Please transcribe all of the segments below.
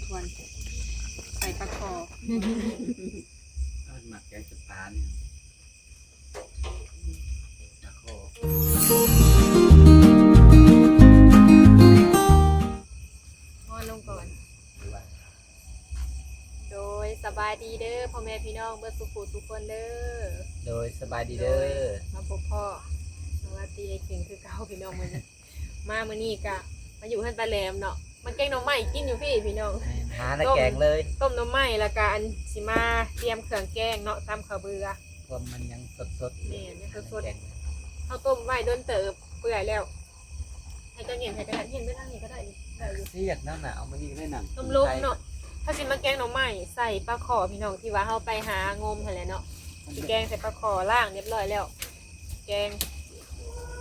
ຄວນ ໃສ່ປາຄໍ່ ເອີ ມັກແກງໃສ່ປານີ້ ປາຄໍ່ ງອນລົງກ່ອນ. ໂດຍ ສະບາຍດີເດີພໍ່ແມ່ພີ່ນ້ອງເບິດສູ່ຜູ້ສູ່ຄົນເດີ. ໂດຍ ສະບາຍດີເດີ ໂດຍ ມາພົບພໍ້ນ້ອງລາຕີໄອ້ເກັ່ງຄືເກົ່າພີ່ນ້ອງ ມື້ນີ້ ມາມື້ນີ້ກະມາຢູ່ເຮືອນປ້າແຫຼມເນາະ ມາແກງໜໍ່ໄມ້ກິນຢູ່ພີ້ພີ່ນ້ອງ ແມ່ນ ຫາແນວແກງເລີຍ ຕົ້ມໜໍ່ໄມ້ ແລ້ວກະອັນຊິມາຕຽມເຄື່ອງແກງເນາະ ຕຳເຂົ້າເບືອ ພວກມັນຍັງສົດໆ ແມ່ນ ຍັງສົດໆ ເຮົາຕົ້ມໄວ້ດົນເຕີບ ເປື່ອຍແລ້ວ. ໃຫ້ເຈົ້າຫຍັງໃຫ້ກະໄດ້ ຫຍັງໄປທາງນີ້ກະໄດ້ ໄດ້ຢູ່ ຊິຢາກໜາວໆ ມື້ນີ້ກະໄດ້ນັ່ງ ລົມໆ ເນາະ. ເຮົາຊິມາແກງໜໍ່ໄມ້ໃສ່ປາຄໍ່ພີ່ນ້ອງ ທີ່ວ່າເຮົາໄປຫາງົມຫັ້ນແຫຼະເນາະ ຊິແກງໃສ່ປາຄໍ່ ລ້າງຮຽບຮ້ອຍແລ້ວ ແກງ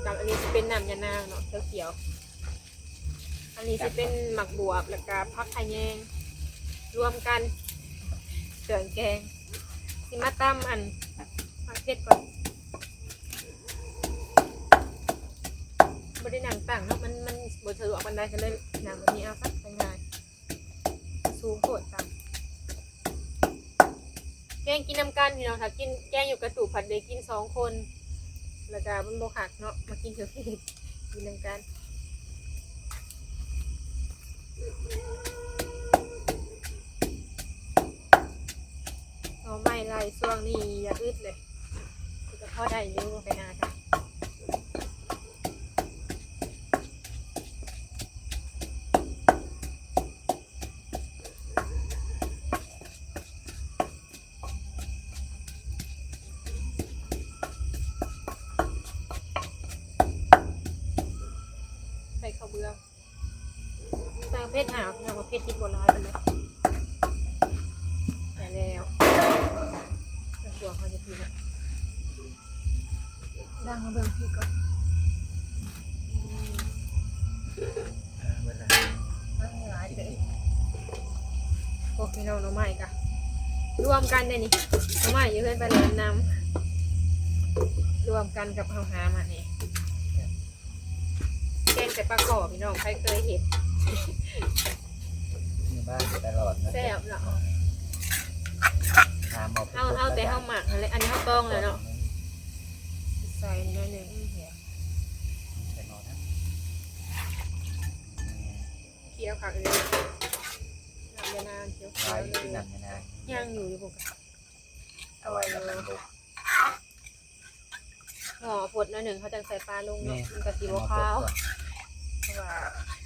ກັບ ອັນນີ້ຊິເປັນນ້ຳຍານາງເນາະ ຂຽວໆ ອັນນີ້ຊິເປັນໝາກບວບ ແລ້ວກະຜັກຂະແຍງ ລວມກັນ ເຄື່ອງແກງ ຊິມາຕຳອັນໝາກເຜັດກ່ອນ ບໍ່ໄດ້ນັ່ງຕັ້ງເນາະ ມັນ ມັນບໍ່ສະດວກປານໃດ ກະເລີຍນັ່ງແບບນີ້ເອົາຊະ ງ່າຍໆ ສູງໂພດຕຳ ແກງກິນນຳກັນພີ່ນ້ອງ ຖ້າກິນແກງຢູ່ກະຕູບພັດໄດ້ກິນສອງຄົນ ແລ້ວກະມັນບໍ່ຄັກເນາະ ມາກິນເທື່ອ ກິນນຳກັນ ໜໍ່ໄມ້ໄລ່ຊ່ວງນີ້ຢ່າອຶດເລີຍ ກະພໍໄດ້ຢູ່ ໄປຫາກັນ ໃສ່ເຂົ້າເບືອ ໃສ່ເຜັດຫາວ ພີ່ນ້ອງ ເຜັດ ເຜັດບໍ່ຫຼາຍປານໃດ ໃສ່ແລ້ວ ເຄື່ອງເຮົາຈະກິນລະ ລ້າງມາເບິ່ງພີ້ກ່ອນ ອືມ ເອີ ເບິດລະ ມັນຫຼາຍເກີນ ໂອ້ ພີ່ນ້ອງ ໜໍ່ໄມ້ກະລວມກັນເດ້ນີ້ ໜໍ່ໄມ້ຢູ່ເຮືອນປ້າແຫຼມນຳ ລວມກັນກັບເຮົາຫາມານີ້ ແກງໃສ່ປາຄໍ່ ພີ່ນ້ອງ ໃຜເຄີຍເຮັດ ຢູ່ບ້ານຕະຫຼອດເນາະ ແຊບເນາະ ເຮົາ ເຮົາແຕ່ເຮົາມັກຫັ້ນແຫຼະ ອັນນີ້ເຮົາຕອງແລ້ວເນາະ ໃສ່ໜ້ອຍໜຶ່ງ ໃສ່ໝໍ້ນະ ຂຽວຄັກເລີຍ ນ້ຳຍານາງຂຽວໆ ເລີຍ ຍັງຢູ່ຢູ່ພຸ້ນ ເອົາໄວ້ແລ້ວມັນບົກ ລໍຟົດໜ້ອຍໜຶ່ງ ເຮົາຈັ່ງໃສ່ປາລົງເນາະ ແມ່ນ ມັນກະຊິບໍ່ຄາວ ເພາະວ່າ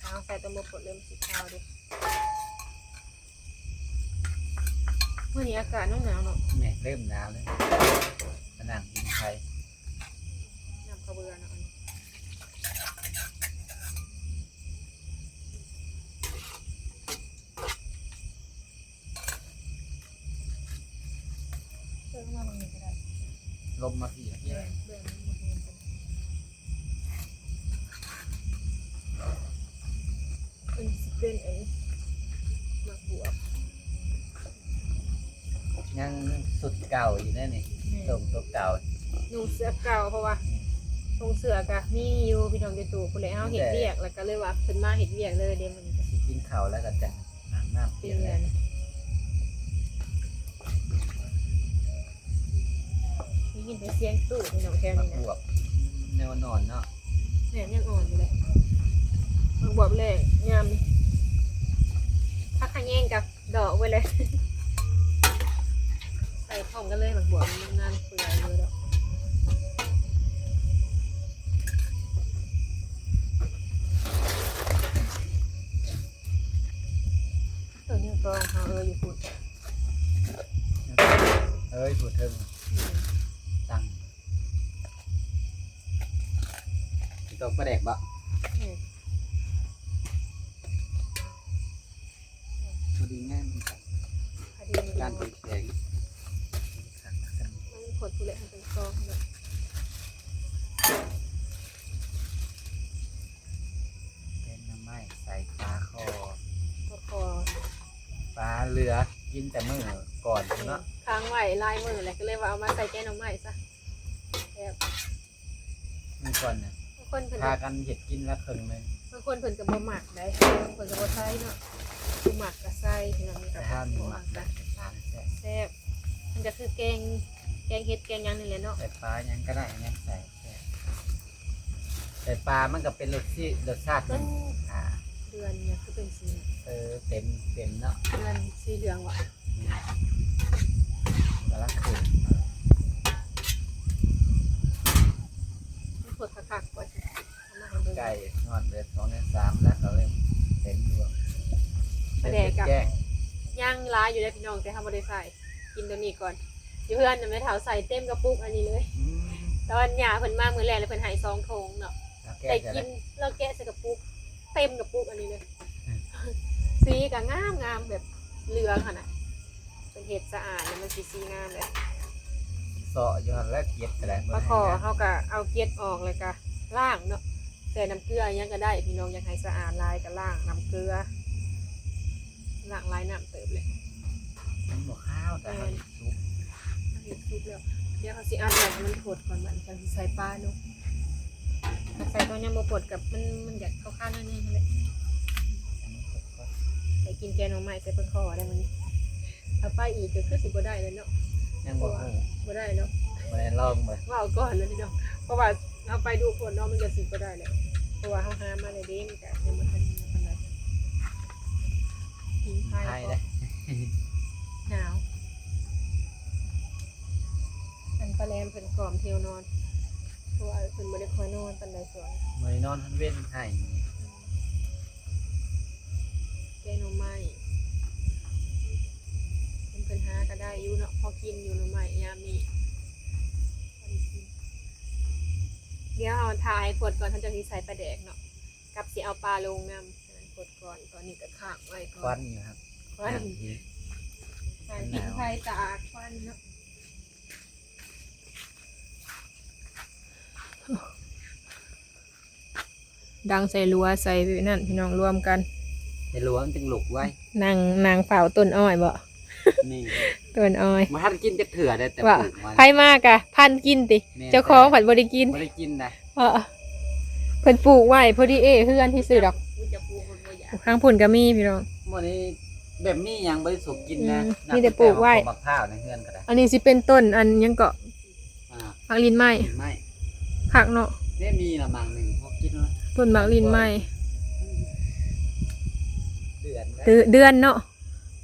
ຖ້າເຮົາໃສ່ຕອນບໍ່ຟົດເລີຍມັນຊິຄາວເດ້ ມື້ນີ້ອາກາດໜາວໆ ເນາະ ແມ່ນ ເລີ່ມໜາວແລ້ວ ມານັ່ງກິນໄຂ່ ນ້ຳເຂົ້າເບືອເນາະ ອັນນີ້ ເອີ ມາເບິ່ງນີ້ກະໄດ້ ລົມມາພີ້ ເບິ່ງ ເບິ່ງ ເບິ່ງ ອັນນີ້ຊິເປັນອັນໝາກບວບ ຍັງຊຸດເກົ່າຢູ່ເດ້ນີ້ ແມ່ນ ສົ່ງໂຕເກົ່າ ນຸ່ງເສື້ອເກົ່າ ເພາະວ່າ ອືມ ນຸ່ງເສື້ອກະມີຢູ່ ພີ່ນ້ອງຢູ່ຕູ້ພຸ້ນແຫຼະ ເຮົາເຮັດວຽກ ແລ້ວກະເລີຍວ່າເພິ່ນມາເຮັດວຽກເລີຍເດ້ ມື້ນີ້ກະຊິກິນເຂົ້າແລ້ວກະຈະ ອາບນ້ຳປ່ຽນ ໄດ້ຍິນແຕ່ສຽງຕູ້ພີ່ນ້ອງແຖວນີ້ນະ ໝາກບວບ ແນວອ່ອນໆ ເນາະ ແມ່ນ ຍັງອ່ອນຢູ່ເດ້ ໝາກບວບແລ້ງງາມນີ້ ຜັກຂະແຍງກະ ດອກໄວ້ເລີຍ ໃສ່ພ້ອມກັນເລີຍ ໝາກບວບມັນງາມເປື່ອຍເລີຍດອກ ໂຕນີ້ກອງເຮົາເອີຢູ່ພຸ້ນ ເອີຢູ່ພຸ້ນເທິງ ອືມ ຕັ້ງ ຊິຕ້ອງປາແດກບໍ່? ອືມ ພໍດີງາມ ພໍດີງາມ ການເປັນແຂງ ມັນພົດພຸ້ນແຫຼະ ມັນເປັນຊອງເນາະ ແກງໜໍ່ໄມ້ໃສ່ປາຄໍ່ ປາຄໍ່ ປາເຫຼືອກິນແຕ່ມື້ກ່ອນເນາະ ອືມ ຄ້າງໄວ້ຫຼາຍມື້ແຫຼະ ກະເລີຍວ່າເອົາມາໃສ່ແກງໜໍ່ໄມ້ຊະ ແຊບ ມື້ກ່ອນນະ ບາງຄົນເພິ່ນ ພາກັນເຮັດກິນລະເຄິ່ງໜຶ່ງ ບາງຄົນເພິ່ນກະບໍ່ມັກໃດ ບາງຄົນກະບໍ່ໃສ່ເນາະ ຜູ້ມັກກໍໃສ່ ພີ່ນ້ອງ ມັນກໍ ແຕ່ຖ້າມີໝາກ ບໍ່ມັກກໍ ແຕ່ປາແຊບ ແຊບ ມັນກໍຄືແກງ ແກງເຫັດແກງຫຍັງນີ້ແຫຼະເນາະ ແຕ່ປາຫຍັງກໍໄດ້ ຫຍັງໃສ່ແຊບ ແຕ່ປາມັນກໍເປັນລົດຊີ ລົດຊາດໜຶ່ງ ເອີ ອ່າ ເດືອນນີ້ຄືເປັນສີ ເອີ ເຕັມ ເຕັມເນາະ ເດືອນສີເຫຼືອງຫວາ? ອືມ ກຳລັງຂຶ້ນ ມັນເພິ່ງຄັກໆ ວ່າຊິເອົາມາໃຫ້ເບິ່ງ ໃກ້ຮອດເດືອນສອງເດືອນສາມແລ້ວ ກໍເລີ່ມເຕັມຢູ່ ປາແດກກໍ ເລີ່ມແຈ້ງ ຍັງຫຼາຍຢູ່ເດ້ພີ່ນ້ອງ ແຕ່ເຮົາບໍ່ໄດ້ໃສ່ ກິນຕົວນີ້ກ່ອນ ຢູ່ເຮືອນນະແມ່ເຖົ້າໃສ່ເຕັມກະປຸກອັນນີ້ເລີຍ ອືມ ຕອນຍ່າເພິ່ນມາມື້ແລກແລ້ວ ເພິ່ນໃຫ້ສອງຖົງເນາະ ລາວແກະ ໄດ້ກິນ ລາວແກະໃສ່ກະປຸກ ເຕັມກະປຸກອັນນີ້ເລີຍ ອືມ ສີກໍງາມໆ ແບບເຫຼືອງຫັ້ນນະ ເພິ່ນເຮັດສະອາດແລ້ວມັນຊິສີງາມເລີຍ ເຊາະຢູ່ຫັ້ນແຫຼະ ເກັບກໍໄດ້ ປາຄໍ່ເຮົາກໍເອົາເກັດອອກ ແລ້ວກໍລ້າງເນາະ ໃສ່ນ້ຳເກືອຫຍັງກໍໄດ້ ພີ່ນ້ອງຢາກໃຫ້ສະອາດຫຼາຍກໍລ້າງນ້ຳເກືອ ລ້າງຫຼາຍນ້ຳເຕີບເລີຍ ມັນບໍ່ຄາວ ແຕ່ ແມ່ນ ເຮົາເຮັດສຸກ ເຮົາເຮັດສຸກແລ້ວ ດຽວເຮົາຊິອັດໄວ້ໃຫ້ມັນທົດກ່ອນ ບາດນີ້ຈັ່ງຊິໃສ່ປາລົງ ຖ້າໃສ່ຕອນຍັງບໍ່ປົດກັບ ມັນ ມັນຢາກຄາວໆໜ້ອຍໜຶ່ງຫັ້ນແຫຼະ ໃສ່ກິນແກງໜໍ່ໄມ້ໃສ່ປາຄໍ່ໄດ້ມື້ນີ້ ຖ້າໄປອີກກໍຄືຊິບໍ່ໄດ້ແລ້ວເນາະ ຍັງບໍ່ຮູ້ ບໍ່ໄດ້ເນາະ ບໍ່ໄດ້ລອງເບິ່ງ ເວົ້າກ່ອນນະພີ່ນ້ອງ ເພາະວ່າເຮົາໄປດຸໂພດເນາະ ມັນກໍຊິບໍ່ໄດ້ແຫຼະ ເພາະວ່າເຮົາຫາມາແລ້ວເດ້ ມັນກໍຍັງບໍ່ທັນປານໃດ ຜິງໄຟ ຜິງໄຟເດ້ ໜາວ ອັນປາແຫຼມເພິ່ນກອມແຖວນອນ ເພາະວ່າເພິ່ນບໍ່ໄດ້ຄ່ອຍນອນປານໃດຊ່ວງ ບໍ່ໄດ້ນອນທັນເວັນໄຫ້ ແກງໜໍ່ໄມ້ ເພິ່ນ ເພິ່ນຫາກໍໄດ້ຢູ່ເນາະ ພໍກິນຢູ່ໜໍ່ໄມ້ຍາມນີ້ ພໍໄດ້ກິນ ດຽວເຮົາຖ້າໃຫ້ຟົດກ່ອນ ເຮົາຈັ່ງຊິໃສ່ປາແດກເນາະ ກັບຊິເອົາປາລົງນຳ ໃຫ້ມັນຟົດກ່ອນ ຕອນນີ້ກໍຄ້າງໄວ້ກ່ອນ ຄວັນຢູ່ຄັບ ຄວັນ ນ້ຳທີ່ ໃສ່ຜິງໄຟຕາກຄວັນເນາະ. ດັງໃສ່ລົວໃສ່ນັ້ນ ພີ່ນ້ອງ ລວມກັນ ໃສ່ລົວມັນຈຶ່ງລຸກໄວ ນັ່ງ ນັ່ງເຝົ້າຕົ້ນອ້ອຍບໍ? ນີ້ ຕົ້ນອ້ອຍ ບໍ່ທັນກິນຈັກເທື່ອເດ້ ແຕ່ ວ່າ ປູກມັນ ໃຜມາກະພັນກິນຕິ? ແມ່ນ ເຈົ້າຂອງ ແຕ່ ພັດບໍ່ໄດ້ກິນ ບໍ່ໄດ້ກິນນະ ເອີ ເພິ່ນປູກໄວ້ພໍດີເອເຮືອນຊື່ໆດອກ ຜູ້ຈະປູກເພິ່ນບໍ່ຢາກ ທາງພຸ້ນກໍມີພີ່ນ້ອງ ມື້ນີ້ແບບມີຫຍັງບໍ່ໄດ້ສຸກກິນນະ ອືມ ມີແຕ່ປູກໄວ້ ໝາກພ້າວໃນເຮືອນກໍໄດ້ ອັນນີ້ຊິເປັນຕົ້ນອັນຫຍັງເກາະ ອ່າ ໝາກລິ້ນໄມ້ ລິ້ນໄມ້ ຄັກເນາະ ໄດ້ມີລະໝາກໜຶ່ງພໍກິນລະ ຕົ້ນໝາກລິ້ນໄມ້ ເດືອນ ເດືອນເນາະ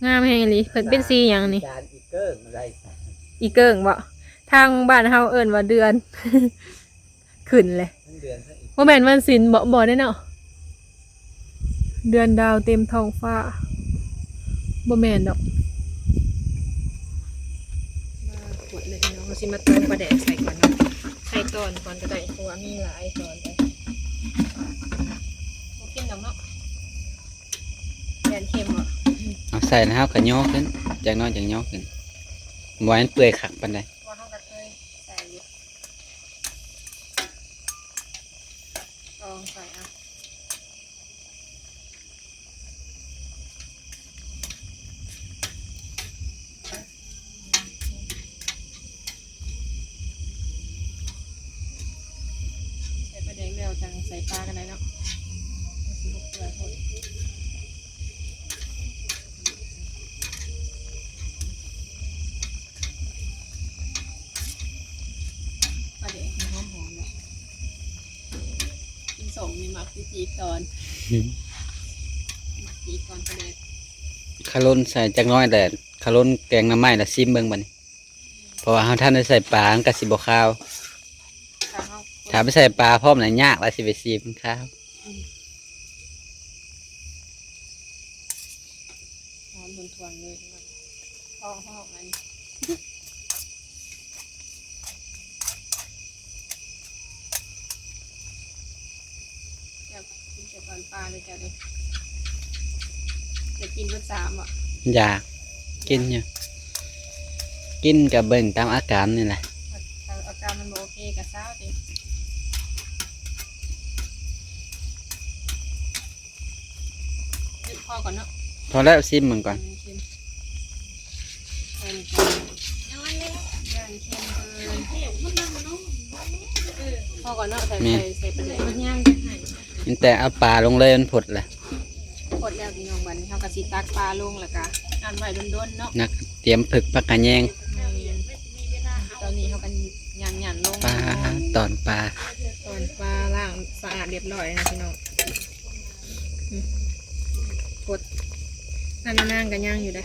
ງາມແຮງອີ່ຫຼີ ເພິ່ນເປັນສີຫຍັງນີ້ ອີ່ເກີ້ງ ອີ່ເກີ້ງບໍ? ທາງບ້ານເຮົາເອີ້ນວ່າເດືອນ ຂຶ້ນແຫຼະ ເດືອນ ບໍ່ແມ່ນວັນສິນບໍ? ບໍ່ໄດ້ເນາະ ເດືອນດາວເຕັມທ້ອງຟ້າ ບໍ່ແມ່ນດອກ ມາກວດເລີຍເນາະ ເຮົາຊິມາຕຳປາແດກໃສ່ກ່ອນເນາະ ໃສ່ຕອນກ່ອນກໍໄດ້ ເພາະວ່າມີຫຼາຍຕອນເດ້ ບໍ່ກິນດອກເນາະ ຢ້ານເຄັມບໍ? ເອົາໃສ່ແລ້ວເຮົາກໍຍໍຂຶ້ນ ຈັກໜ້ອຍຈັ່ງຍໍຂຶ້ນ ບໍ່ໃຫ້ມັນເປື່ອຍຄັກປານໃດ ເພາະວ່າເຮົາກໍເຄີຍໃສ່ຢູ່ ລອງໃສ່ເອົາ ໃສ່ປາແດກແລ້ວຈັ່ງໃສ່ປາກໍໄດ້ເນາະ ມັນຊິບໍ່ເປື່ອຍໂພດ ປາແດກມັນຫອມໆເນາະ ກິນສົ້ມນີ້ມັກຊິຈີກຕອນ ອືມ ມັກຈີກຕອນປາແດກ ຄາລົນໃສ່ຈັກໜ້ອຍແຫຼະ ຄາລົນແກງໜໍ່ໄມ້ລະຊີມເບິ່ງບັດນີ້ ເພາະວ່າເຮົາທັນໄດ້ໃສ່ປາ ມັນກໍຊິບໍ່ຄາວ ຖ້າເຮົາ ຖ້າໄປໃສ່ປາພ້ອມນະ ຍາກລະຊິໄປຊີມ ມັນຄາວ ອືມ ຫອມທວນໆເລີຍ ຫອມໆອັນນີ້ ເຈົ້າກິນແຕ່ຕອນປາເດີເຈົ້າເດີ ຢາກກິນເບິດສາມບໍ? ຢາກ ກິນຢູ່ ກິນກໍເບິ່ງຕາມອາການນີ້ແຫຼະ ຖ້າອາການມັນບໍ່ໂອເຄກໍຊາວຕິ ພໍກ່ອນເນາະ ພໍແລ້ວ ຊີມເບິ່ງກ່ອນ ອືມ ຊີມ ພໍກ່ອນເນາະ ໃສ່ ແມ່ນ ໃສ່ ໃສ່ປາແດກ ມັນແຕ່ເອົາປາລົງເລີຍມັນຟົດແຫຼະ ໝົດແລ້ວພີ່ນ້ອງ ບັດນີ້ເຮົາກໍຊິຕັກປາລົງ ແລ້ວກໍອັນໄວ້ດົນໆເນາະ ນັກຕຽມຜຶກຜັກຂະແຍງ ແມ່ນ ຕອນນີ້ເຮົາກໍຫຍັນໆລົງ ປາ ຕອນປາ ຕອນປາລ້າງສະອາດຮຽບຮ້ອຍແລ້ວພີ່ນ້ອງ ອືມ ກົດ ອັນນັ້ນນາງກໍຍັງຢູ່ເດ້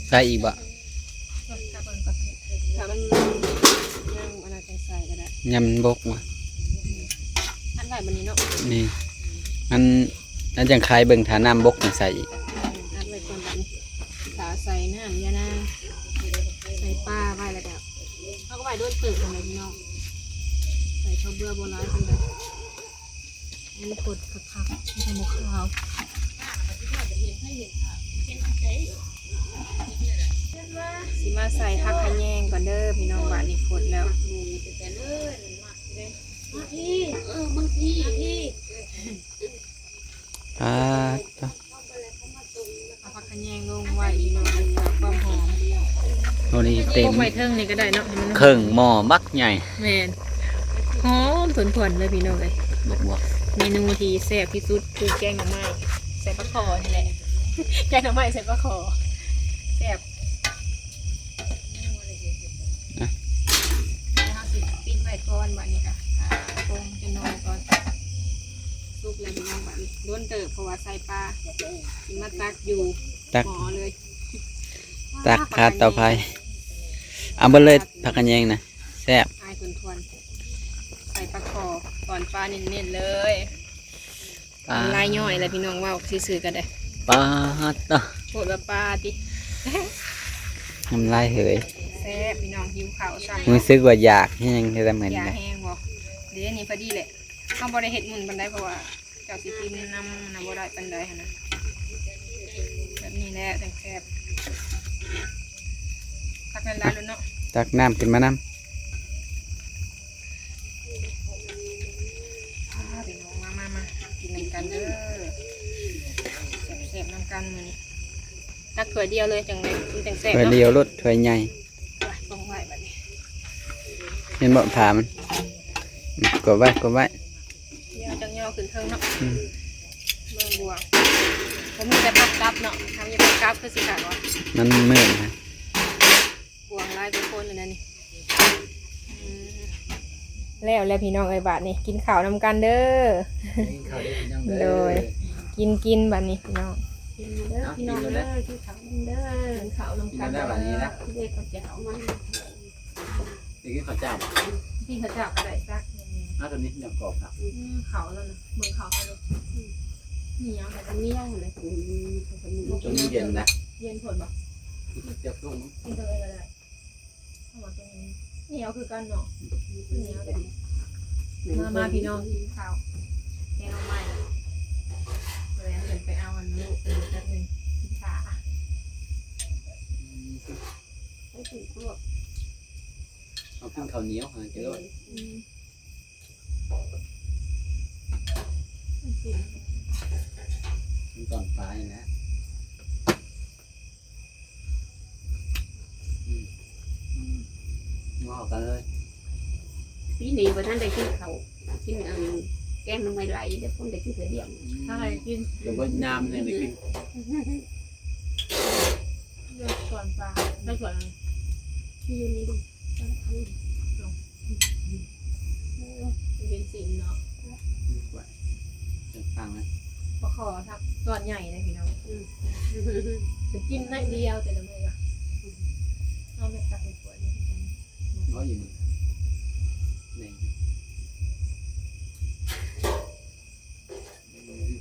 ໃສ່ອີກບໍ່? ຖ້າມັນຍັງອັນນັ້ນຈັ່ງໃສ່ກໍໄດ້ ຍາມມັນບົກວະ ອັດໄວ້ບັດນີ້ເນາະ ນີ້ ມັນ ມັນຈັ່ງຄາຍເບິ່ງ ຖ້ານ້ຳບົກຈັ່ງໃສ່ອີກ ອັດໄວ້ກ່ອນບັດນີ້ ຖ້າໃສ່ນ້ຳຢານາງ ໃສ່ປາໄວ້ ແລ້ວກໍ ເຮົາກໍໄວ້ໂດນເຕີບຫັ້ນແຫຼະພີ່ນ້ອງ ໃສ່ເຂົ້າເບືອບໍ່ຫຼາຍປານໃດ. ໃຫ້ມັນກົດຄັກໆ ມັນຈັ່ງບໍ່ຄາວ ຊິມາໃສ່ຜັກຂະແຍງກ່ອນເດີພີ່ນ້ອງ ບາດນີ້ກົດແລ້ວ ມາພີ້ ເອີ ມາພີ້ ມາພີ້ ອ່າ ເອົາຜັກຂະແຍງລົງໄວ້ອີກເນາະ ເພື່ອຄວາມຫອມ ໂອ້ ນີ້ເຕັມ ໄວ້ເທິງນີ້ກໍໄດ້ເນາະ ໃຫ້ມັນ ເຄິ່ງໝໍ້ບັກໃຫຍ່ ແມ່ນ ຫອມຖ້ວນໆເລີຍພີ່ນ້ອງເອີຍ ບວກໆ ເມນູທີ່ແຊບທີ່ສຸດຄືແກງໜໍ່ໄມ້ໃສ່ປາຄໍ່ນີ້ແຫຼະ ແກງໜໍ່ໄມ້ໃສ່ປາຄໍ່ ແຊບ ນະ ແລ້ວເຮົາຊິປິດໄວ້ກ່ອນ ບາດນີ້ກໍຖ້າປົງຈັກໜ່ອຍກ່ອນ ສຸກແລ້ວພີ່ນ້ອງ ບາດນີ້ດົນເຕີບ ເພາະວ່າໃສ່ປາ ຊິມາຕັກຢູ່ ຕັກ ໝໍ້ເລີຍ ຕັກຄາເຕົາໄຟ ເອົາເບິດເລີຍຜັກຂະແຍງນະ ແຊບ ອາຍທວນໆ ໃສ່ປາຄໍ່ ຕອນປາເນັ້ນໆເລີຍ ປາ ນ້ຳລາຍຍ້ອຍແຫຼະພີ່ນ້ອງ ເວົ້າຊື່ໆກໍໄດ້ ປາດເນາະ ໂພດວ່າປາຕິ ນ້ຳລາຍເຫີຍ ແຊບພີ່ນ້ອງ ຫິວເຂົ້າຊ້ຳ ຮູ້ສຶກວ່າຢາກແຮງແທ້ ແຕ່ມື້ນີ້ ຢາກແຮງບໍ່ ເດ້ ນີ້ພໍດີແຫຼະ ເຮົາບໍ່ໄດ້ເຮັດໝຸ່ນປານໃດ ເພາະວ່າເຈົ້າຊິກິນນຳນະ ບໍ່ໄດ້ປານໃດຫັ້ນນະ ແບບນີ້ແຫຼະຈັ່ງແຊບ ຕັກຫຼາຍໆໂລດເນາະ ຕັກນ້ຳຂຶ້ນມານຳ ອ່າ ພີ່ນ້ອງ ມາໆໆ ກິນນຳກັນເດີ ແຊບໆນຳກັນມື້ນີ້ ຕັກຖ້ວຍດຽວເລີຍ ຈັ່ງໄດ້ ມັນຈັ່ງແຊບ ຖ້ວຍ ເນາະ ດຽວໂລດ ຖ້ວຍໃຫຍ່ ວາງໄວ້ບັດນີ້ ເຫັນບໍ່ ຜ້າມັນ ອືມ ກົດໄວ້ ກົດໄວ້ ດຽວຈັ່ງຍໍຂຶ້ນເທິງເນາະ ອືມ ເບິ່ງບວງ ບໍ່ມີແຕ່ຜັກກັບເນາະ ຖ້າມີຜັກກັບຄືຊິຂາດວະ ມັນມື່ນນະ ບວງຫຼາຍກວ່າຄົນຢູ່ໃນນີ້ ອືມ ແລ້ວແລ້ວພີ່ນ້ອງເອີຍ ບາດນີ້ກິນເຂົ້ານຳກັນເດີ ກິນເຂົ້າເດີພີ່ນ້ອງເດີ ໂດຍ ກິນໆ ບາດນີ້ພີ່ນ້ອງ ກິນເດີ ເອົາ ພີ່ນ້ອງເດີ ກິນເດີ ກິນເຂົ້ານຳເດີ ກິນເຂົ້ານຳກັນເດີ ກິນເດີ ບາດນີ້ນະ ເດ ເຂົ້າເຈົ້າມາ ໄດ້ກິນເຂົ້າເຈົ້າບໍ່? ກິນເຂົ້າເຈົ້າກໍໄດ້ຈັກ ອືມ ເອົາ ຕອນນີ້ຍັງກອບຄັກ ອືມ ເຂົ້າແລ້ວນະ ເບິ່ງເຂົ້າເຮົາເດີ ອືມ ໜຽວ ໜຽວຫັ້ນແຫຼະ ອືມ ຕົວນີ້ເຢັນນະ ເຢັນໂພດບໍ່? ກິນເຂົ້າເຈົ້າສຸກ ກິນຕົວເອງກໍໄດ້ ເພາະວ່າຕົວນີ້ໜຽວຄືກັນເນາະ ໜຽວແຫຼະ ມາ ມາພີ່ນ້ອງ ກິນເຂົ້າ ແກງໜໍ່ໄມ້ ແລ້ວເພິ່ນໄປເອົາອັນລູກເພິ່ນແປັບໜຶ່ງ ກິນຂ້າວ ອືມ ໄປກິນພວກ ເອົາກິນເຂົ້າໜຽວຫາກິນໂລດ ອືມ ມັນຕອນປາຍນະ ອືມ ອືມ ງໍກັນເລີຍ ປີນີ້ບໍ່ທັນໄດ້ກິນເຂົ້າ ກິນອັນແກງໜໍ່ໄມ້ໄລ່ ແຕ່ຄົນໄດ້ກິນເທື່ອດຽວ ອືມ ຖ້າໃຫ້ກິນ ແຕ່ເບິດຍາມຍັງໄດ້ກິນ ຢູ່ສວນປາ ໃນສວນ ທີ່ຢູ່ນີ້ ເປັນສິນເນາະ ຈັງຟັງນະ ປາຄໍ່ທັກຕອນໃຫຍ່ເດ້ພີ່ນ້ອງ ອືມ ໄປກິນໜ້ອຍດຽວແຕ່ລະມື້ ເອົາແມ່ຕັກໃຫ້ກວດ ເອົາຢູ່ນີ້ ໃນ ອືມ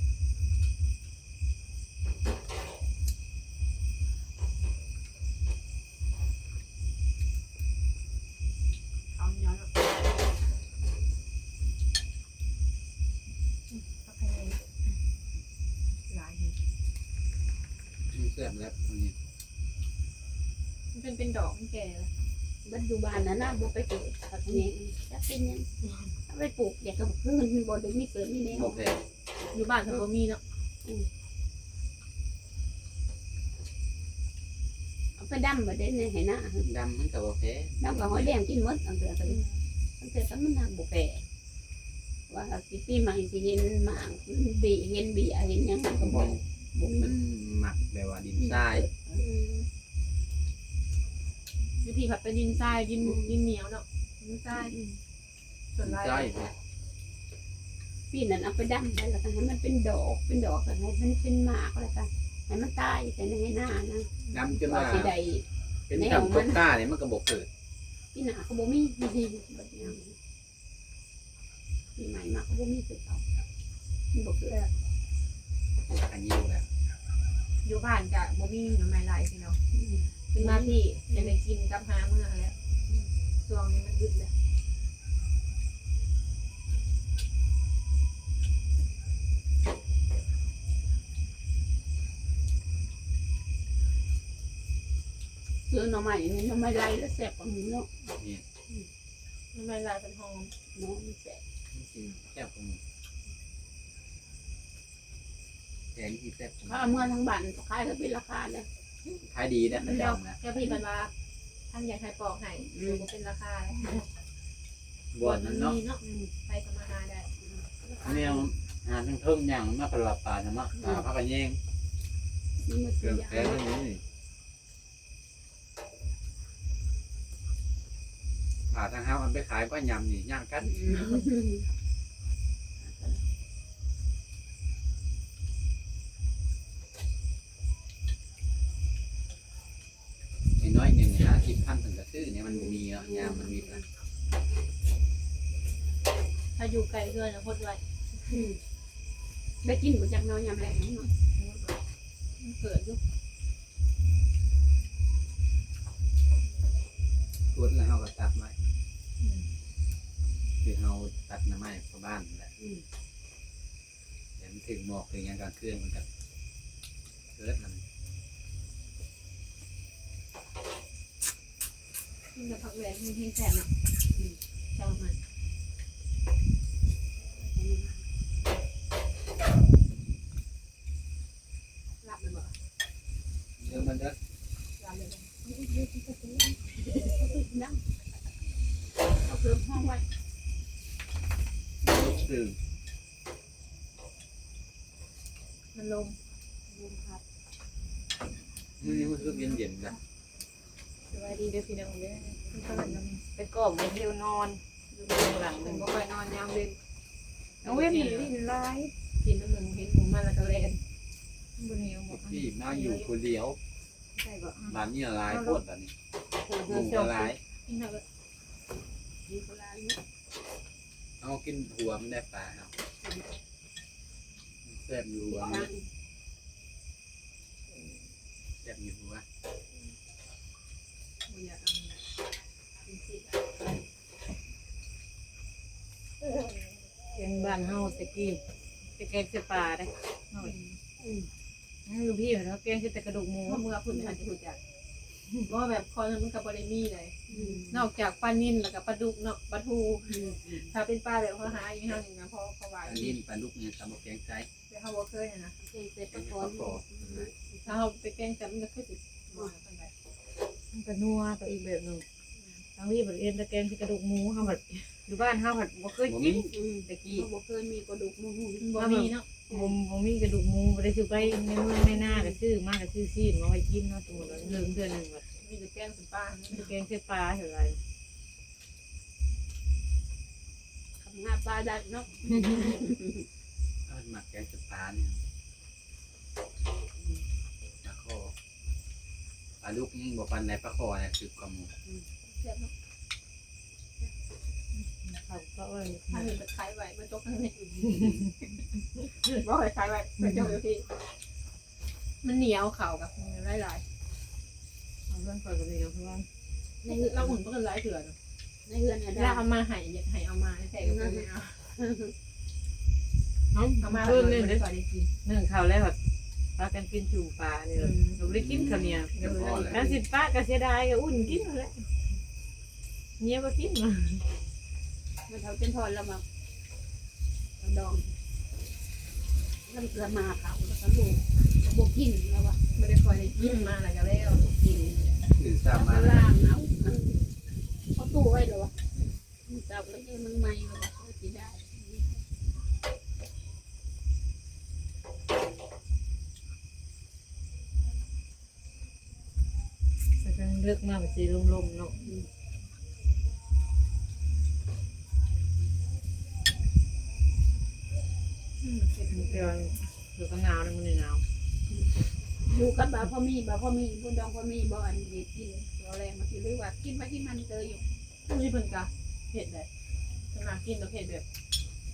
ເອົາໜຽວເນາະ ອືມ ເອົາໄປເລີຍ ຫຼາຍແຮງ ອືມ ແຊບແລ້ວອັນນີ້ ມັນເປັນ ເປັນດອກ ມັນແກ່ແລ້ວ ເບິດຢູ່ບ້ານນັ້ນນະ ບໍ່ໄປເກີດ ຜັກແຍງ ຈັກເປັນຫຍັງ ເອົາໄປປູກ ຢາກກໍບໍ່ຄື ມັນບໍ່ໄດ້ມີເກີດມີແນວ ບໍ່ແຜ່ ຢູ່ບ້ານເພິ່ນບໍ່ມີເນາະ ອືມ ເອົາໄປດຳບໍ່ໄດ້ໃນໄຮ່ນາ ດຳມັນກໍບໍ່ແຜ່ ດຳກໍຫອຍແດງກິນໝົດ ບາງເທື່ອກໍ ອືມ ບາງເທື່ອກໍມັນຫາກບໍ່ແຜ່ ວ່າຊິປີໃໝ່ຊິເຫັນໝາກ ເຫັນເບ້ຍ ເຫັນເບ້ຍ ເຫັນຫຍັງມັນກໍບໍ່ ບໍ່ມີ ມັນມັກແບບວ່າດິນຊາຍ ອືມ ຢູ່ພີ້ພັດເປັນດິນຊາຍ ດິນ ອືມ ດິນໜຽວເນາະ ດິນຊາຍ ອືມ ສ່ວນຫຼາຍ ປີນັ້ນເອົາໄປດຳໄປ ແລ້ວກໍໃຫ້ມັນເປັນດອກ ເປັນດອກ ແລ້ວໃຫ້ມັນເປັນໝາກ ແລ້ວກໍໃຫ້ມັນຕາຍແຕ່ໃນໄຮ່ນານະ ດຳຈົນວ່າ ວ່າຊິໄດ້ ເປັນ ແນວ ດຳ ຕົກກ້ານີ້ມັນກໍບໍ່ເກີດ ປີໜ້າກໍບໍ່ມີ ບໍ່ມີຫຍັງ ປີໃໝ່ມາກໍບໍ່ມີຄືເກົ່າ ມັນບໍ່ເກີດ ອັນນີ້ແຫຼະ ຢູ່ບ້ານກະບໍ່ມີໜໍ່ໄມ້ໄລ່ພີ່ນ້ອງ ອືມ ຂຶ້ນມາພີ້ ອືມ ຈະໄດ້ກິນກັບຫາເມືອແຫຼະ ອືມ ຊ່ວງນີ້ມັນອຶດແຫຼະ ຊື້ໜໍ່ໄມ້ນີ້ ໜໍ່ໄມ້ໄລ່ລະແຊບກວ່າໝູ່ເນາະ ແມ່ນ ອືມ ໜໍ່ໄມ້ລາວເປັນຫອມ ເນາະ ມັນແຊບ ມັນຊິແຊບກວ່າໝູ່ ແກງທີ່ແຊບກວ່າໝູ່ ເຂົາເອົາເມືອທາງບ້ານຂາຍກໍເປັນລາຄາເດ້ ຂາຍດີເດ້ ເຂົາເຈົ້ານະ ແຕ່ພີ່ເພິ່ນວ່າ ທາງຢາກໃຫ້ປອກໃຫ້ ອືມ ບໍ່ເປັນລາຄາເດ້ ບ່ອນມັນເນາະ ອືມ ໃຜກໍມາຫາໄດ້ ແນວຫາທາງເທິງຍ່າງມາຕະຫຼອດປ່ານະເນາະ ອືມ ຫາຜັກກະແຍງ ມັນເຄື່ອງແກງນີ້ ຖ້າທາງເຮົາເອົາໄປຂາຍກໍຍຳນີ້ຍາກກັນ ອືມ ໄອ້ນ້ອຍໜຶ່ງຫ້າສິບພັນເພິ່ນກໍຊື້ນີ້ ມັນບໍ່ມີເນາະ ຍາມມັນມີ ຖ້າຢູ່ໃກ້ເຮືອນນະຫົດໄວ້ ອືມ ໄດ້ກິນບໍ່ຈັກເນາະ ຍາມແລງເນາະ ມັນເກີດຢູ່ ກົດແລ້ວເຮົາກໍຕັດໄວ້ ອືມ ຄືເຮົາຕັດໜໍ່ໄມ້ຊາວບ້ານນັ້ນແຫຼະ ອືມ ແຕ່ມັນຖືກໝອກຖືກຫຍັງກາງຄືນມັນກໍເກີດນຳ ກິນກັບຜັກແຫວນແຮງແຊບເນາະ ອືມ ເຈົ້າມັນ ຫຼັບແລ້ວບໍ່? ເດີມາເດີ ຫຼັບແລ້ວບໍ່? ນັ່ງ ເອົາເຄື່ອງຫ້ອງໄວ້ ຕື່ນ ມັນລົມ ລົມພັດ ມື້ນີ້ຮູ້ສຶກເຢັນໆນະ. ສະບາຍດີເດີພີ່ນ້ອງເດີ ໄປກ້ອມໄປທ່ຽວນອນຢູ່ເບື້ອງຫຼັງ ເພິ່ນບໍ່ຄ່ອຍນອນຍາມເວັນ ກາງເວັນນີ້ຫຼິ້ນຫຼາຍ ກິນນຳໝູ ເຫັນໝູມາແລ້ວກໍແລ່ນ ບໍ່ໜຽວບໍ່ ພີ່ມາຢູ່ຜູ້ດຽວ ໃຊ່ບໍ່? ບາດນີ້ຫຼາຍໂພດບາດນີ້ ໝູກໍຫຼາຍ ກິນເອົາເລີຍ ໝູກໍຫຼາຍຢູ່ ເຮົາກິນຫົວມັນໄດ້ປາເຮົາ ແຊບຢູ່ຫົວມັນ ແຊບຢູ່ຫົວ ບໍ່ຢາກເອົາ ແກງບ້ານເຮົາແຕ່ກີ້ ແຕ່ແກງໃສ່ປາເດ້ ອືມ ອືມ ຢູ່ພີ້ເຮົາແກງໃສ່ແຕ່ກະດູກໝູ ເມື່ອພຸ້ນຫັ້ນຈະຮູ້ຈັກ ບໍ່ ແບບຄອນມັນກໍບໍ່ໄດ້ມີເລີຍ ອືມ ນອກຈາກປານິນແລ້ວກໍປາດຸກເນາະ ປາທູ ອືມ ຖ້າເປັນປາແບບເຮົາຫາຢູ່ເຮົານີ້ນະ ພໍ ພໍວ່າ ປານິນ ປາດຸກນີ້ກໍບໍ່ແກງໃສ່ ແຕ່ເຮົາບໍ່ເຄີຍຫັ້ນນະ ແກງໃສ່ປາຄອ ປາຄອ ຖ້າເຮົາໄປແກງແຊບມັນກໍຄືຊິບໍ່ປານໃດ ມັນກໍນົວໄປອີກແບບໜຶ່ງ ອືມ ທາງນີ້ບັດເຫັນແຕ່ແກງໃສ່ກະດູກໝູ ເຮົາບັດ ຢູ່ບ້ານເຮົາພັດບໍ່ເຄີຍກິນ ອືມ ແຕ່ກີ້ ເຮົາບໍ່ເຄີຍມີກະດູກໝູ ມັນບໍ່ມີເນາະ ບໍ່ ບໍ່ມີກະດູກໝູ ບໍ່ໄດ້ຊື້ໄປໃນເມືອງໃນນາ ກໍຊື້ມາກໍຊື້ຊີ້ນມາໄວ້ກິນເນາະ ສົມມຸດວ່າເລີ່ມເທື່ອໜຶ່ງບັດ ມີແຕ່ແກງໃສ່ປາ ມີແຕ່ແກງໃສ່ປາເທົ່ານັ້ນ ຫາປາໄດ້ເນາະ ເອີ ມັກແກງໃສ່ປານີ້ ປາຄໍ ປາດຸກຍັງບໍ່ປານໃດ ປາຄໍນະຖືກກວ່າໝູ່ ອືມ ແຊບເນາະ ເຂົາກໍເອີ້ນ ເຂົາເຮັດໄປຂາຍໄວ້ ມາຕົກທາງນີ້ ບໍ່ໃຫ້ຂາຍໄວ້ ໄປຕົກຢູ່ພີ້ ມັນໜຽວ ເຂົ້າກໍຫຼາຍໆ ເອົາເຮືອນຂ້ອຍກໍໜຽວຄືກັນ ໃນເຮືອນລາວອຸ່ນເພິ່ນຫຼາຍເທື່ອເນາະ ໃນເຮືອນອາດາ ລາວເອົາມາໃຫ້ ຢາກໃຫ້ເອົາມາແທ້ກໍບໍ່ໄດ້ເອົາ ເອົາ ເອົາມາ ເພິ່ນນີ້ ບໍ່ໄດ້ຄ່ອຍໄດ້ກິນ ໜຶ້ງເຂົ້າແລ້ວ ພາກັນກິນຈຸ່ມປານີ້ ອືມ ກໍບໍ່ໄດ້ກິນເຂົ້າໜຽວ ເອີ ຄັນຊິປະກໍເສຍດາຍ ກໍອຸ່ນກິນຫັ້ນແຫຼະ ເມຍບໍ່ກິນ ແມ່ເຖົ້າຈັນທອນລາວມັກ ດອງ ລາວ ລາວມາເຂົ້າ ລາວກໍບໍ່ ບໍ່ກິນ ລາວວ່າ ບໍ່ໄດ້ຄ່ອຍໄດ້ກິນ ມາແລ້ວກໍແລ້ວ ກິນ ຕື່ນເຊົ້າມາ ລ້າງເອົາ ເອົາຕູ້ໄວ້ ລາວວ່າ ມື້ເຊົ້າກໍເຮັດມື້ໃໝ່ ລາວວ່າ ກິນໄດ້ ເອີ ເລິກມາມັນຊິລົມໆເນາະ. ອືມ ອືມ ເປັນເດືອນ ເປັນກະໜາວນະ ມື້ນີ້ໜາວ. ຢູ່ກັບບ່າວພໍມີ ບ່າວພໍມີ ບຸນດອງພໍມີ ບໍ່ອັນເຮັດກິນ ບໍ່ແລງມາຊິ ຫຼືວ່າກິນໄປກິນມາເຕີຢູ່. ອັນນີ້ເພິ່ນກະເຮັດໄດ້ ເພິ່ນຫາກິນປະເພດແບບ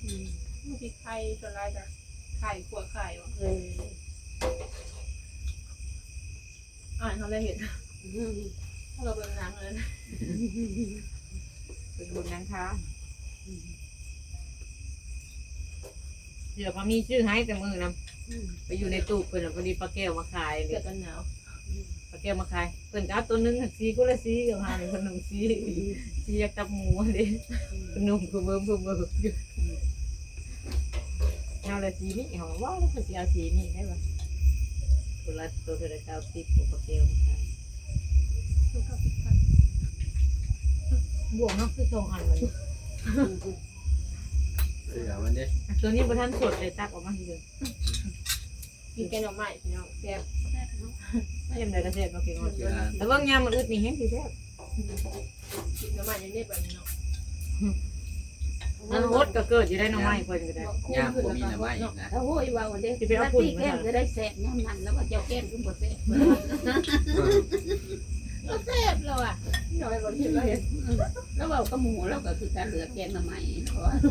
ອືມ ມີໄຂ່ ສ່ວນຫຼາຍກະໄຂ່ ຂົ້ວໄຂ່. ເອີ ອ້າຍເຮົາໄດ້ເຮັດ ເຮົາກໍເບິ່ງໜັງເລີຍ ເປັນບຸນນຳທານ. ເສື້ອພາມີຊື້ໃຫ້ແຕ່ມື້ນຳ ອືມ ໄປຢູ່ໃນຕູບເພິ່ນ ພໍດີປ້າແກ້ວມາຂາຍ ເສື້ອກັນໜາວ ປ້າແກ້ວມາຂາຍ ເພິ່ນກໍເອົາໂຕໜຶ່ງ ສີຄົນລະສີກັບເຮົານີ້ ເພິ່ນນຸ່ງສີ ສີຢາກຈັບໝູເດ້ ເພິ່ນນຸ່ງຄືເບິ່ມຄືເບິ່ມຢູ່. ເຮົາລະສີນີ້ ເຮົາວ່າລະຄືຊິເອົາສີນີ້ໄດ້ບໍ່ ຄົນລະໂຕເທົ່າໃດ ຊາວສິບ ຂອງປ້າແກ້ວມາຂາຍ ເກົ້າສິບພັນ. ບວກເນາະ ຄືສອງອັນມັນ ເສື້ອມັນເດ້ ໂຕນີ້ບໍ່ທັນສົດເລີຍ ຕັກອອກມາໃຫ້ເບິ່ງ. ກິນແກງໜໍ່ໄມ້ພີ່ນ້ອງ ແຊບ ແຊບເນາະ ຍາມໃດກໍແຊບເນາະ ແກງໜໍ່ໄມ້ ແລ້ວເບິ່ງຍາມມື້ອື່ນນີ້ແຮງຊິແຊບ. ກິນໜໍ່ໄມ້ຍັງໄດ້ບັດນີ້ເນາະ ອັນອົດກໍເກີດຢູ່ໄດ້ ໜໍ່ໄມ້ເພິ່ນກໍໄດ້ ຍາມບໍ່ມີໜໍ່ໄມ້ນະ ໂອ້ຍ ເວົ້າເດ້ ຊິໄປເອົາຝຸ່ນ ລາຕີແກງກໍໄດ້ແຊບຍາມນັ້ນ ແລ້ວວ່າເຈົ້າແກງຄືບໍ່ແຊບ ກໍແຊບແລ້ວວ່າ ນ້ອຍບໍ່ກິນເລີຍ ລາວເວົ້າກັບໝູ່ ລາວກໍຄືກັນ ເຫຼືອແກງໜໍ່ໄມ້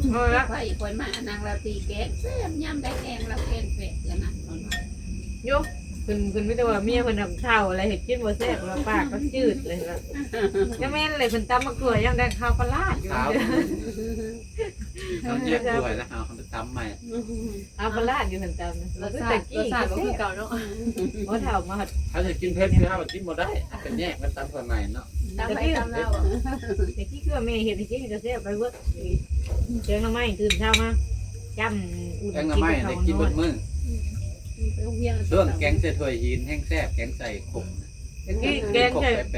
ເພາະວ່າ ເອີ ຂ້ອຍ ຂ້ອຍມານາງລາຕີແກງແຊບ ຍາມໃດແກງລາວແກງແຊບເທື່ອນັ້ນ ຢູ່ ເພິ່ນ ເພິ່ນມີແຕ່ວ່າເມຍເພິ່ນນຳເຖົ້າແລ້ວເຮັດກິນບໍ່ແຊບ ແລ້ວປາກກໍຈືດເລີຍ ກໍແມ່ນແຫຼະ ເພິ່ນຕຳໝາກຖົ່ວຍາມໃດຄາວປາລາດຢູ່ ເຮົາແຍກຖ້ວຍແລ້ວເຮົາໄປຕຳໃໝ່ ເອົາປາລາດຢູ່ຫັ້ນຕຳນະ ລົດຊາດ ລົດຊາດບໍ່ຄືເກົ່າເນາະ ບໍ່ເຖົ້າມາ ຖ້າຈະກິນເຜັດຄືເຮົາກິນບໍ່ໄດ້ ເປັນແຍກມາຕຳຖ້ວຍໃໝ່ເນາະ ຕຳໃຜຕຳລາວ ແຕ່ກີ້ຄືວ່າແມ່ເຮັດໃຫ້ກິນກໍແຊບໄປເບິດ ແກງໜໍ່ໄມ້ຕື່ນເຊົ້າມາຈ້ຳອຸ່ນ ແກງໜໍ່ໄມ້ໄດ້ກິນເບິດມື້ ໄປໂຮງຮຽນ ສ່ວນແກງໃສ່ຖ້ວຍຫີນແຮງແຊບ ແກງໃສ່ຄົກ ແຕ່ກີ້ແກງໃສ່ ຄົກແປ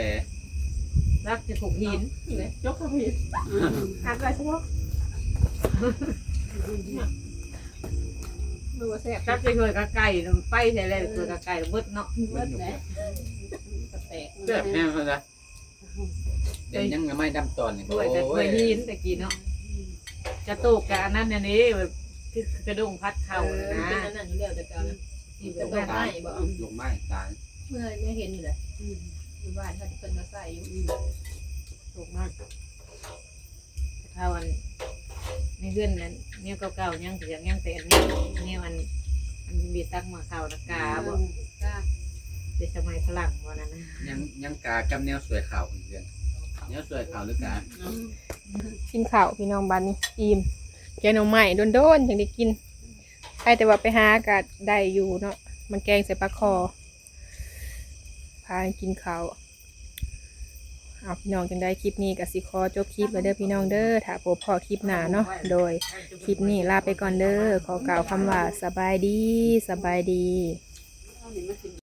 ຕັກໃສ່ຄົກຫີນ ຈົກເຂົ້າຫີນ ຕັກໄວ້ຊະເນາະ ມັນບໍ່ແຊບ ຕັກໃສ່ຖ້ວຍກະໄກ່ ໄປໃສ່ແລ້ວຖ້ວຍກະໄກ່ເບິດເນາະ ເບິດແຫຼະ ກະແຕກ ແຊບແຮງເລີຍນະ ເປັນຫຍັງໜໍ່ໄມ້ດຳຕອນນີ້ ໂອ້ຍ ແຕ່ຖ້ວຍຫີນແຕ່ກີ້ເນາະ ກະໂຕກກະອັນນັ້ນອັນນີ້ ຄື ຄືກະດົງຜັດເຂົ້າ ເອີ ນະ ມັນເປັນອັນນັ້ນຢູ່ແລ້ວແຕ່ເກົ່ານະ ກິນແຕ່ດອກໄມ້ບໍ່ ດອກໄມ້ຕາຍ ເມື່ອ ເມື່ອເຫັນຢູ່ແຫຼະ ອືມ ຢູ່ບ້ານເພິ່ນ ເພິ່ນກໍໃສ່ຢູ່ ອືມ ດອກໄມ້ ເຮົາອັນ ໃນເຮືອນນັ້ນແນວເກົ່າໆ ຍັງ ຍັງແຕ່ອັນນີ້ ແນວອັນ ອັນເບຕັກໝ້ອເຂົ້ານະ ກາບໍ່ ເອີ ກາ ແຕ່ສະໄໝຝຣັ່ງບໍ່ນັ້ນນະ ຍັງ ຍັງກາກັບແນວສວຍເຂົ້າເຮືອນ ແນວສວຍເຂົ້າຫຼືກາ ອືມ ກິນເຂົ້າພີ່ນ້ອງ ບາດນີ້ອີ່ມ ແກງໜໍ່ໄມ້ດົນໆ ຈັ່ງໄດ້ກິນ ໃຜແຕ່ວ່າໄປຫາກໍໄດ້ຢູ່ເນາະ ມັນແກງໃສ່ປາຄໍ່ ພາກັນກິນເຂົ້າ ເອົາ ພີ່ນ້ອງ ຈັ່ງໃດຄລິບນີ້ກໍຊິຂໍຈົບຄລິບແລ້ວເດີພີ່ນ້ອງເດີ ຖ້າພົບພໍ້ຄລິບໜ້າເນາະ ໂດຍ ຄລິບນີ້ລາໄປກ່ອນເດີ ຂໍກ່າວຄຳວ່າ ສະບາຍດີ ສະບາຍດີ.